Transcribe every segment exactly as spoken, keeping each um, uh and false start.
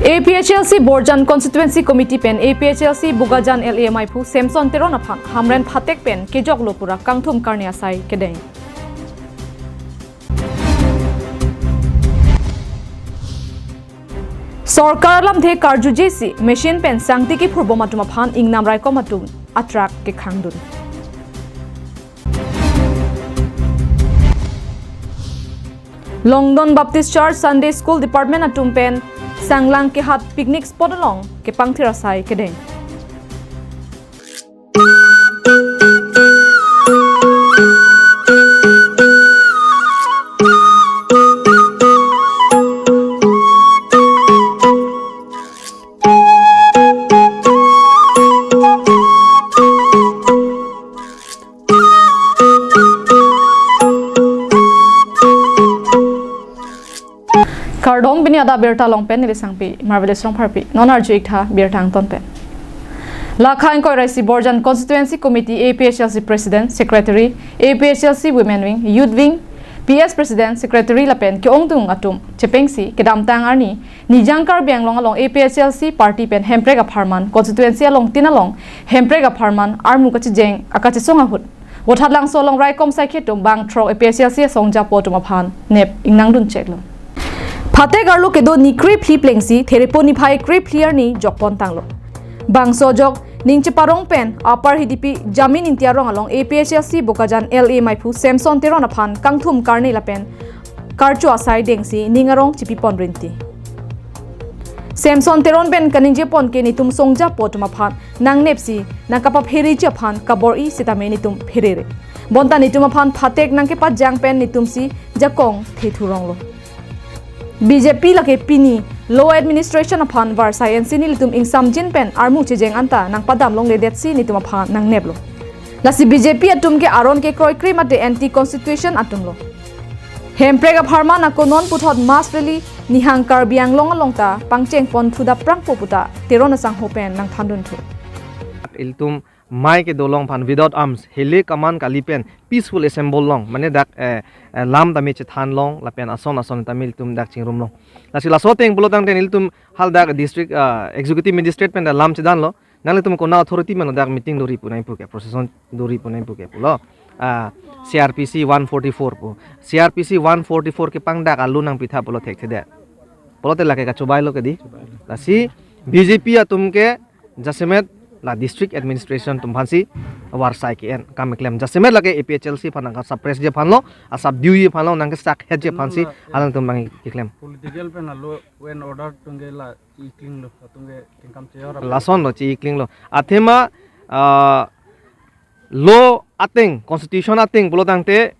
A P H L C Borjan Constituency Committee pen A P H L C Bokajan L A maiphu Samson Teron aphan Hamren phatek pen kejoklo pura kangthum karne asai kedeng. Sorkar lamthe karjujesi machine pen sangti kephur bom atum aphan ingnam raikom atum atrak kekhangdun. Longdon Baptist Church Sunday School Department atum pen Sanglang kehat picnic spot along kepangthir asai kedeng. Kardom, pini adap birta along pen neli sangpi Marvelous Rongpharpi. Non arju-ik tha birta angton pen. Lakha ingkoi ra isi Borjan Constituency Committee A P H L C President, Secretary, A P H L C Women Wing, Youth Wing, P S President, Secretary lapen ke-ongdung atum chepengsi kedamtang arni Nijang Karbi Anglong along A P H L C party pen Hemprek apharman constituency along tin along Hemprek apharman armu kachijeng akachesong ahut Vothatlangso along raikom saikhe atum bang throk A P H L C asong japo atum aphan nep ingnangdun cheklo. Phatek arlo kedo ni krephli plengsi Therepo niphai krephli arni jokpon tanglo. Bangso ajok ning cheparong pen Upper Hidipi Jamin Intia rong along A P H L C Bokajan L A maiphu Samson Teron aphan kangthum karne lapen karcho asai dengsi ning arong chipipon rinti. Samson Teron pen kaningjepon ke netum song japo atum aphan nangnepsi nangkapaphereji aphan kabor-i sitame netum pherere. Bonta netum aphan phatek nangkepajang pen netumsi jakong thethu ronglo. B J P lake pini law administration aphan varsai ensi nelitum ingsamjin pen armu chejeng anta nangpadam longledetsi netum aphan nangneplo. Lasi B J P atum ke aron kekroikre mate anti constitution atumlo. Hemprek apharman ako non puthot mass rally nihang Karbi Anglong along ta pangchengpon thu daprangpo puta Teron asangho pen nangthandunthu. Ilitum mai kedo along aphan without arms, hele kaman kali pen peaceful assemble long, mane dak, eh, eh, lam tame chethan long, lapen ason ason tame ilitum dak chingrum long. Lasi laso ateng pulo tangte nelitum haladak district, ah, executive magistrate pen dak lam chedanlo. Nanglitum konat authority mano dak meeting dori pu nangpu ke, procession dori pu nangpu ke pulo. Ah, C R P C one forty-four pu. C R P C one forty-four kepangdak alu nangpitha pulo thekthedet. Pulote lake kachobailo kedi. Lasi B J P atum ke jasemet la district administration atum aphansi varsai ke-en kam keklem. Jasemet lake A P H L C aphan nangkasuppressji aphanlo, asubdueji aphanlo, nangkesakhetji aphansi alangtum nangkeklem. Political pen law and order atum ke la chi-iklinglo, atum ke tingkam cheyor. Lasonlo chi-iklinglo. Athema, ah, law ateng, constitution ateng pulo tangte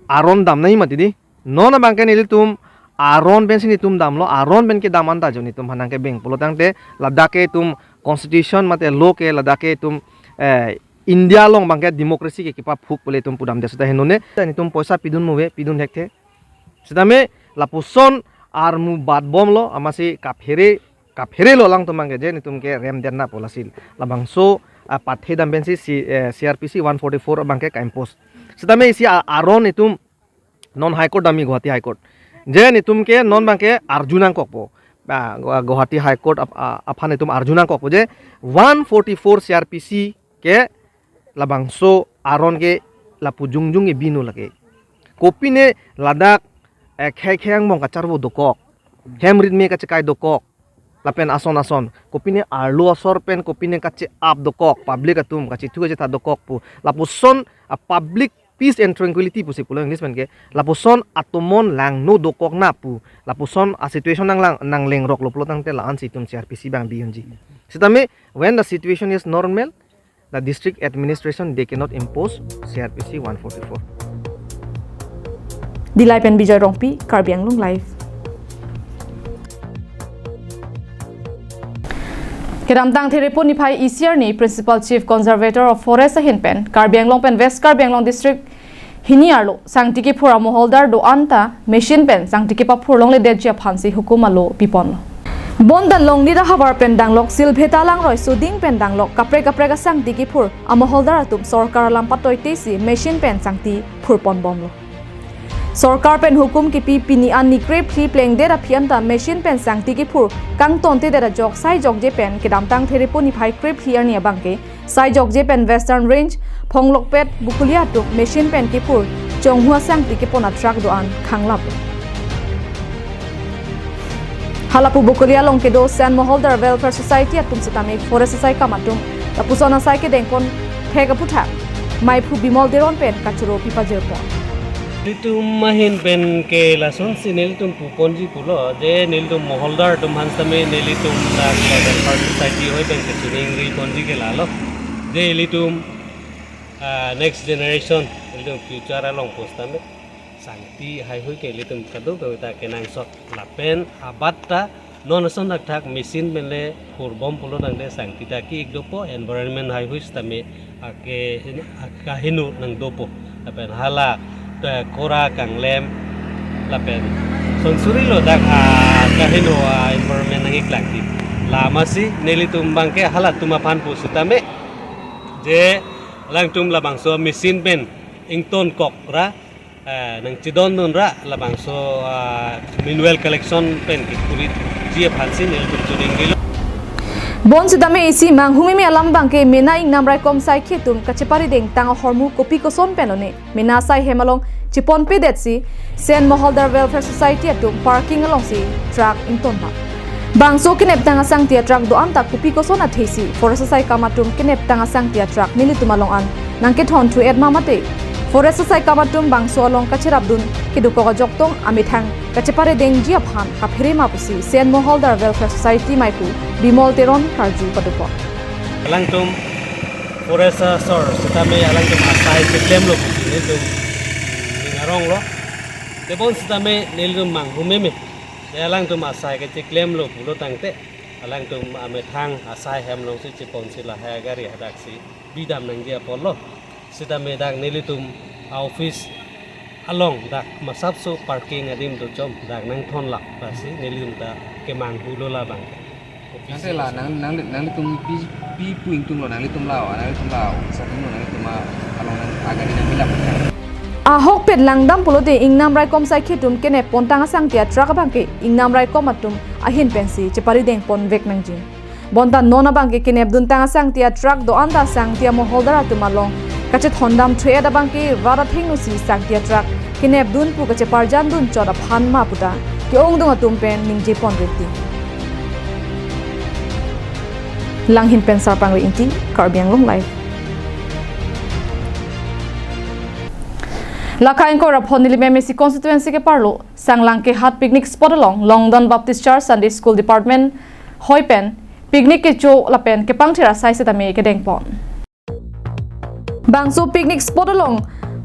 aron damnangji mati di. Non abangke nelitum aron pensi netum damlo, aron pen kedam anta jo netum aphan nangkebeng pulo tangte ladak ke itum constitution mate law ke ladak ke itum, eh, India along abangke democracy ke kepaphuk pule itum pudamde seta henone. Netum poisa pidun muve, pidun thekthe. Sitame lapuson armu bat bomlo, amatsi kaphere, kapherelo alangtum abangke je netum ke rem den na pu lasi labangso, ah, pathe dam pensi si, eh, C R P C one forty-four abangke ka-impose. Sitame isi a-, aron itum non High Court damji, Guwahati High Court. Je netum ke non abangke arju nangkokpo. Ah, Gua-, Guwahati High Court ap-, ah, aphan itum arju nangkokpo je one forty-four C R P C ke labangso aron ke lapu jongjong ke binu lake. Kopine ladak, eh, khei khei angbong kacharvo dokok. Hem rit me kachekai dokok. Lapen ason ason. Kopine arlo asor pen kopine kache-ap dokok. Public atum kachethu kachetha dokok pu. Lapuson a-public peace and tranquility pusi pulo English pen ke. Lapuson atomon langno dokok na pu. Lapuson a-situation nanglang, nanglengroklo pulo tangte la-ansi itum C R P C abang bi-unji. Sitame when the situation is normal, the district administration, they cannot impose C R P C one forty-four. Dillai pen Bijoy Rongpi, Karbi Anglong Live. Kedamtang Therepo niphai isi arni Principal Chief Conservator of Forest ahin pen Karbi Anglong pen West Karbi Anglong District hini arlo sangti kephur amoholdar do-an ta machine pen sangti kepaphur longledetji aphansi hukum alo piponlo. Bonta Longnit ahavar pen danglok Silbheta Langroi soding pen danglok kaprek kaprek asangti kephur amoholdar atum sorkar alam patoitesi machine pen sangti phurponbomlo. Sorkar pen hukum kipi pini an ni krephli plengdet aphi anta machine pen sangti kiphur kangtontedet ajok sai jokje pen kedamtang Therepo niphai krephli arni abangke sai jokje pen Western Range, Phonglokpet, Bokolia atum machine pen kiphur chonghu asangti kepon atruck do-an khanglap. Halapu Bokolia along kedo Sen Moholdar Welfare Society atum sitame forest asai kam atum lapuson asai kedengpon thek aphuthak maiphu Bimol Teron pen kachoro pipajirpon. Nelitum ahin pen ke lasonsi nelitum puponji pulo, je nelitum Moholdar atum aphan sitame nelitum dak Welfare Society ahoi pen kachiningriponji ke lalo. Je ilitum, ah, next generation, ilitum future along pusitame sangti haihui ke ilitum kadokave ta kenangsot lapen abat ta non ason thakthak machine pen le phurbom pulo tangte sangti ta ki-ik dopo, environment haihui sitame ake hin-, akaheno nangdopo. Lapen hala ta kora kanglem lapen sonsuri lo dak akaheno a-environment nang-ik lang ti. Lamasi nelitum abangke halatum aphan pusitame je alangtum labangso machine pen ingtonkok ra, eh, nangchedondun ra labangso, ah, manual collection pen kiphurji aphansi nelitum chiningrilo. Bonsitame isi manghumeme alam abangke mena ingnam raikom saikhi atum kacheparideng tang ahormu kopi koson pen lone mena asai hem along cheponpedetsi Sen Moholdar Welfare Society atum parking alongsi truck ingtonbak. Bangso kenep tang asangti atruck do-an ta kopi koson athesi forest asai kam atum kenep tang asangti atruck nelitum along an nangkethonthu-et ma mate forest asai kam atum bangso along kacherapdun kedokok ajok tong amethang kacheparidengji aphan kaphere ma pusi Sen Moholdar Welfare Society maiphu Bimol Teron karju padopon. Alangtum forest asor sitame alangtum asai keklemlo pusi nelitum ning aronglo. Tebonsitame nelitum manghumeme. Te alangtum asai kecheklemlo pulo tangte alangtum amethang asai hem alongsi cheponsi lahai agari hadaksi bidam nangji apotlo. Sitame dak nelitum a-office along dak masapso parking adim dochom dak nangthonlak, lasi nelitum ta kemanghulo labang. Nangte la, nang, nang, nanglitum pi, pi pu ingtunglo, nanglitum la, nanglitum la, sa tumlo, nanglitum a, along nang agari nangbilap. Ahokpet langdam pulote ingnam raikom saikhi atum kenep pontang asangti atruck abangke ingnam raikom atum ahin pensi cheparidengponvek nangji. Bonta non abangke kenepdun tang asangti atruck do-an ta sangti amoholdar atum along kachethondamthu-et abangke rat athengnosi sangti atruck kenepdun pu kacheparjandun chot aphan ma puta ke-ongdung atum pen ningjeponripdi. Langhin pen Sarpangri Ingti, Karbi Anglong Live. Lake ingkoi ra phongo nilim M A C constituency keparlo Sanglang Kehat picnic spot along Longdon Baptist Church Sunday School Department ahoi pen picnic kecho lapen kepangthir asai setame kedengpon. Bangso picnic spot along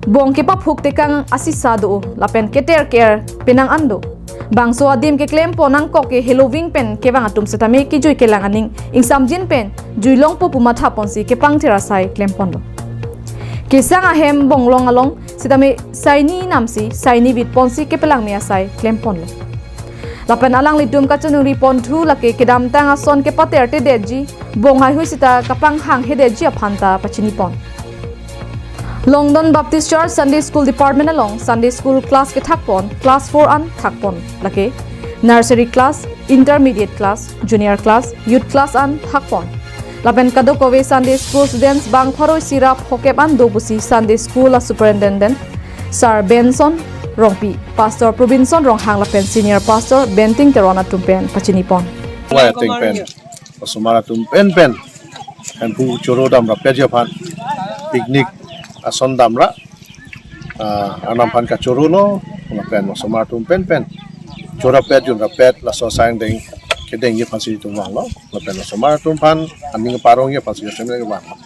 bong kepaphuk tekang asisa do lapen keter ke-er penang an do. Bangso adim keklempon nangkok ke heloving pen kevang atum setame kejui kelang aning ingsamjin pen juilongpo pu mathaponsi kepangthir asai klemponlo. Kesang ahem bonglong along setame saini namsi saini bitponsi kepelangme asai klemponlo. Lapen alanglitum kachiningriponthu lake kedamtang ason kepatertedetji bong haihui seta kapanghang hedetji aphan ta pachinipon. Longdon Baptist Church Sunday School Department along Sunday School class kethakpon, class four an thakpon, lake nursery class, intermediate class, junior class, youth class an thakpon. Lapen kadokave Sunday School students bang pharo isi ra phokep an do pusi Sunday School a Superintendent Sir Benson Rongpi, Pastor Probinson Ronghang lapen Senior Pastor Benting Teron atum pen pachinipon. Wai ateng pen, osomar atum penpen, Hemphu choro dam rapetji aphan, picnic ason damra, ah, arnam aphan kachorolo, lapen osomar atum penpen choro rapet jun rapet, laso asai angdeng kedengji aphansi itum vanglo, lapen osomar atum aphan aning parongji aphansi jasemet vanglo.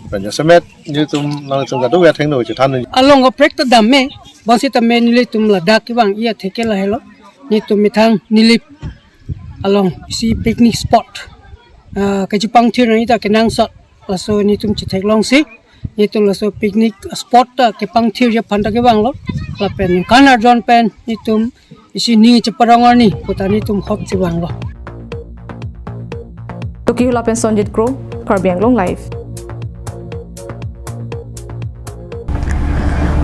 Lapen jasemet nelitum, nanglitum kadokave athengno chethan. Along kaprek ta dam me, bonsitame nelitum ladak kevang-i atheke lahelo. Nelitum methang Nilip along isi picnic spot, ah, kachepangthir nangji ta kenangsot, laso nelitum chetheklongsi nelitum laso picnic spot ta kepangthirji aphan ta kevanglo. Lapen ningkan arjon pen nelitum isi ning cheparong arni puta nelitum hop chevanglo. Toki Hula pen Sonjit Kro, Karbi Anglong Live.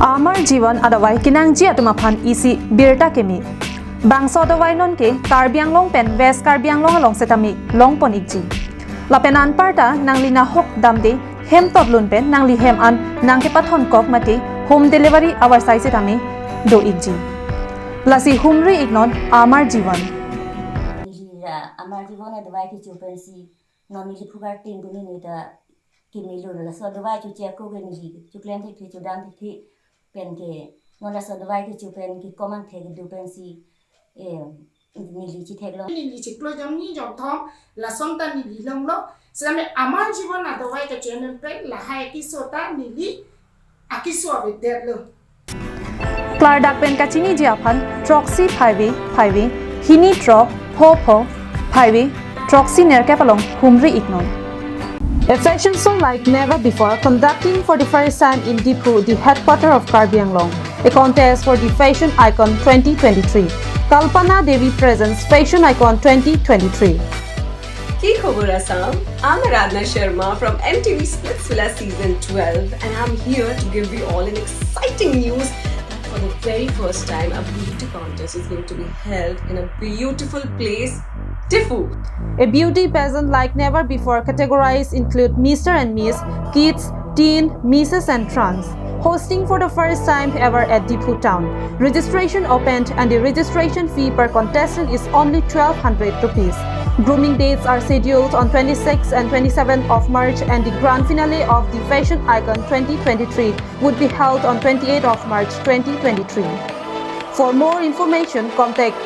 Amar Jiwan adavai kenangji atum aphan isi birta keme. Bangso adavai nonke Karbi Anglong pen West Karbi Anglong along setame longpon ikji. Lapen anparta nangli nahok damde hem totlun pen nangli hem an nangkepathon kok mate home delivery avarsai setame do ikji. Lasi humri iknon Amar Jiwan. Neli la Amar Jiwan adavai kecho pensi non neli phukar tin puni nita keme lo, laso adavai choche ako ke neli choklem thekthe chodam thekthe penke non laso adavai kecho pen kekom angthek kedo pensi, eh, neli chetheklong. Neli chiklo jongni jongthom lason ta neli longlo. Setame Amar Jiwan adavai kecho pen lahai keso ta neli akeso avedetlo. Klardak pen kachiniji aphan throksi phaive phaive hini throk pho pho phaive throksi nerkep along humri iknon. A fashion show like never before, conducting for the first time in Diphu, the headquarter of Karbi Anglong. A contest for the fashion icon twenty twenty-three. Kalpana Devi presents Fashion Icon twenty twenty-three. কি খবৰ Assam? I'm Aradhna Sharma from M T V Splitsvilla season twelve, and I'm here to give you all an exciting news that for the very first time, a beauty contest is going to be held in a beautiful place, Diphu. A beauty pageant like never before. Categories include Mister and Miss, Kids, Teen, Misses and Trans. Hosting for the first time ever at Diphu town. Registration opened and the registration fee per contestant is only twelve hundred rupees. Grooming dates are scheduled on twenty-sixth and twenty-seventh of March, and the grand finale of the Fashion Icon twenty twenty-three would be held on twenty-eighth of March twenty twenty-three. For more information, contact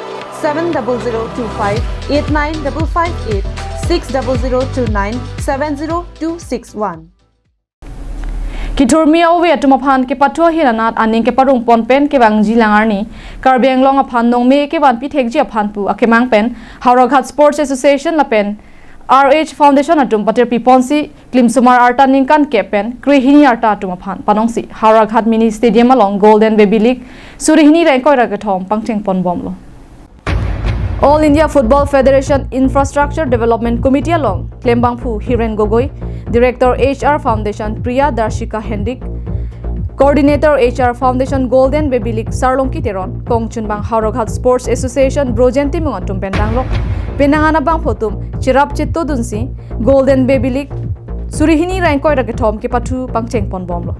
seven double zero two five eight nine double five eight, six double zero two nine seven zero two six one. Kithurmi ove atum aphan kepathu ahin anat aning keparong pon pen kevangji lang arni Karbi Anglong aphan nongme kevanpi thekji aphan pu akemang pen Howraghat Sports Association lapen R H Foundation atum patirpi ponsi klimsomar arta ningkan kep pen krehini arta atum aphan panongsi Howraghat Mini Stadium along Golden Baby League suri hini ra ingkoi ra kethom pangcheng pon bomlo. All India Football Federation Infrastructure Development Committee along klembangphu Hiren Gogoi, Director H R Foundation Priya Darshika Hendik, Coordinator H R Foundation Golden Baby League Sarlongki Teron, kongchunbang Howraghat Sports Association Brojen Timung atum pen danglok. Penang anabangphu atum cherap chetodunsi Golden Baby League suri hini ra ingkoi ra kethom kepathu pangcheng pon bomlo.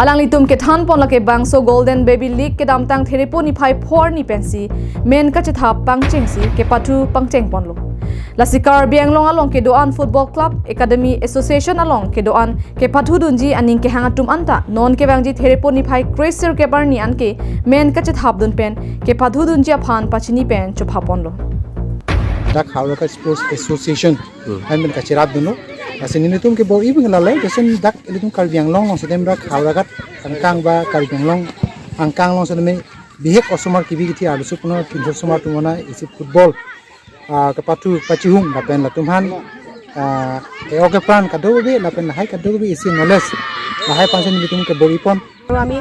Alanglitum kethan pon lake bangso Golden Baby League kedamtang Therepo niphai pho arni pensi men kachethap pangchengsi kepathu pangcheng ponlo. Lasi Karbi Anglong along kedo-an Football Club Academy Association along kedo-an kepathu dunji aning kehang atum anta non kevangji Therepo niphai kre-sirkep arni anke men kachethap dun pen kepathu dunji aphan pachini pen chopha ponlo. Dak Howraghat Sports Association Hmm. Ahin pen kacherap dunlo. Lasi nelitum ke bor-i pen lale, jasen dak ilitum Karbi Anglong along setame dak Howraghat angkang ba Karbi Anglong angkang along setame bihek osomar kebi kethe arloso puno pinso osomar atum aphan isi football, ah, kepathu pachihung lapen latum aphan, ah, ke-ok kepran kadokave lapen lahai kadokave isi knowledge lahai aphansi nelitum ke bor-i pon. আৰু আমি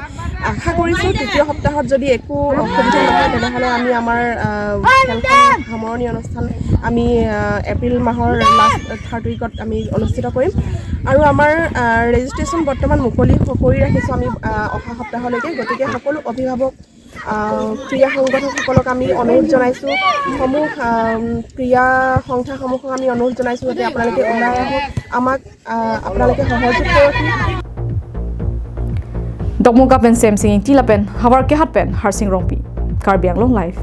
আশা কৰিছোঁ তৃতীয় সপ্তাহত যদি একো অসুবিধা নহয়, তেনেহ'লে আমি আমাৰ, আহ, খেলখন সামৰণি অনুষ্ঠান আমি, আহ, এপ্ৰিল মাহৰ লাষ্ট থাৰ্ড উইকত আমি অনুষ্ঠিত কৰিম। আৰু আমাৰ, আহ, ৰেজিষ্ট্ৰেশ্যন বৰ্তমান মুকলি স-, কৰি ৰাখিছোঁ আমি, আহ, অহা সপ্তাহলৈকে। গতিকে সকলো অভিভাৱক, আহ, ক্ৰীড়া সংগঠকসকলক আমি অনুৰোধ জনাইছোঁ, সমূহ, আহ, ক্ৰীড়া সংস্থাসমূহক আমি অনুৰোধ জনাইছোঁ যাতে আপোনালোকে ওলাই আহক, আমাক, আহ, আপোনালোকে সহযোগ কৰক। Dokmoka pen Semsing Ingti lapen Howraghat pen Harsing Rongpi, Karbi Anglong Live.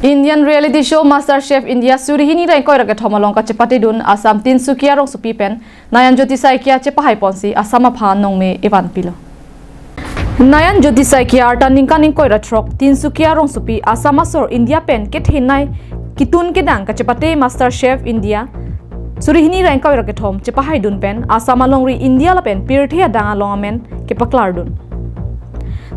Indian reality show Master Chef India suri hini ra ingkoi ra kethom along kachepate dun Assam Tinsukia rongsopi pen Nayan Jyoti Saikia chepahai ponsi Assam aphan nongme evan pilo. Nayan Jyoti Saikia arta ningkan ingkoi ra throk Tinsukia rongsopi Assam asor India pen kethenei ketun kedang kachepate Master Chef India suri hini ra ingkoi ra kethom chepahai dun pen Assam alongri India lapen pirthe adang along amen kepaklar dun.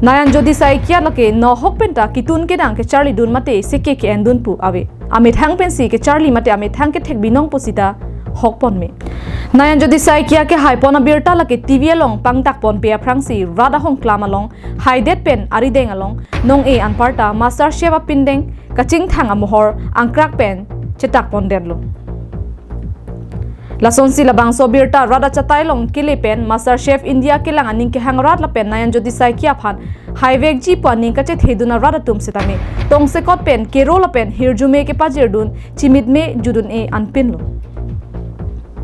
Nayan Jyoti Saikia lake nohok penta ketun kedang kecharli dun mate seke ke-en dun pu ave. Amethang pensi kecharli mate amethang kethek binong pusita hok ponme. Nayan Jyoti Saikia kehai pon abirta lake T V along pangdak ponpe aphrangsi rat ahongklam along haidet pen arideng along nong-e anparta Master Chef apindeng kachingthang amohor angkrak pen chetak pondetlo. Lasonsi labangso abirta rat achatai along kele pen Master Chef India kelang aning kehang arat lapen Nayan Jyoti Saikia aphan haivekji pu aning kachethedun arat atum sitame tongsekot pen kero lapen hirjume kepajirdun chimitme judun-e anpinlo.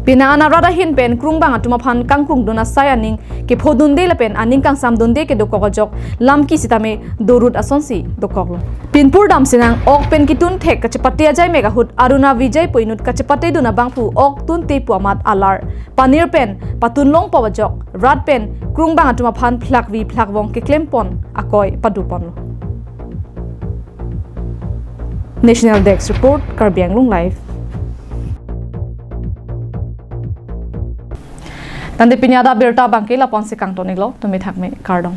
Penang an arat ahin pen krungbang atum aphan kangkrungdun asai aning kephodunde lapen aning kangsamdunde kedokok ajok lamki sitame dorut asonsi dokoklo. Pinpur damsinang ok pen kitun thek kachepate ajaimek ahut Aruna Vijay pu inut kachepatedun abangphu ok tunte pu amat alar panir pen patunlongpo ajok rat pen krungbang atum aphan phlakvi phlakvong keklempon akoi paduponlo. National Desk Report, Karbi Anglong Live. Tangte pini adap abirta abangke lapu-ansi kangton-iklo, tumi thakme, kardom.